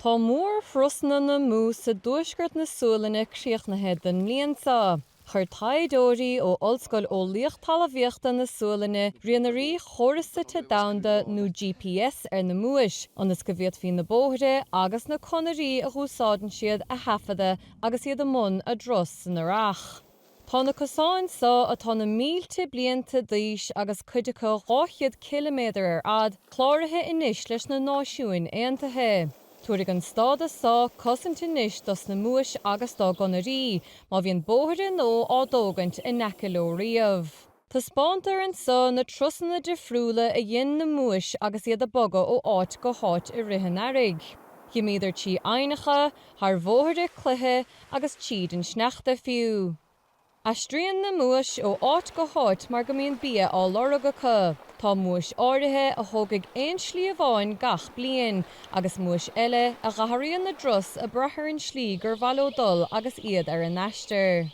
Tá mórthurasanna na mús i dtuaisceart na Sualainne críochnaithe don mbliain seo. Chuir taighdeoirí ó Ollscoil Eolaíocht Talmhaíochta na Sualainne rianairí Chóras Suite Domhanda nó GPS ar na múis ionas go bhféadfaí na bóithre agus na conairí a dh'úsáideann siad a thaifeadadh agus iad i mbun a dturas san earrach. Tá na cosáin so, atá na mílte blianta d'aois agus cuid acu 200 ciliméadar ar fhad, cláraithe anois leis na Náisiúin Aontaithe. Tabharfaidh an stádas so cosaint anois dos na múis agus dá gconairí, má bhíonn bóithre nua á dtógaint in aice leo riamh. Taispeántar anso na turasanna difriúla a dhein na múis agus iad ag bogadh ó áit go háit i rith an earraigh. Dh'imíodar trí aibhneacha, thar bhóithre cloiche agus tríd an sneachta fiú. Aistríonn na múis ó áit go háit mar go mbíonn bia á lorg acu. Tá múis áirithe a thógfaidh aon slí amháin gach bliain, agus múis eile a dh'athraíonn a dturas ag brath ar an slí gur mhaith leo dul agus iad ar a n-aistear.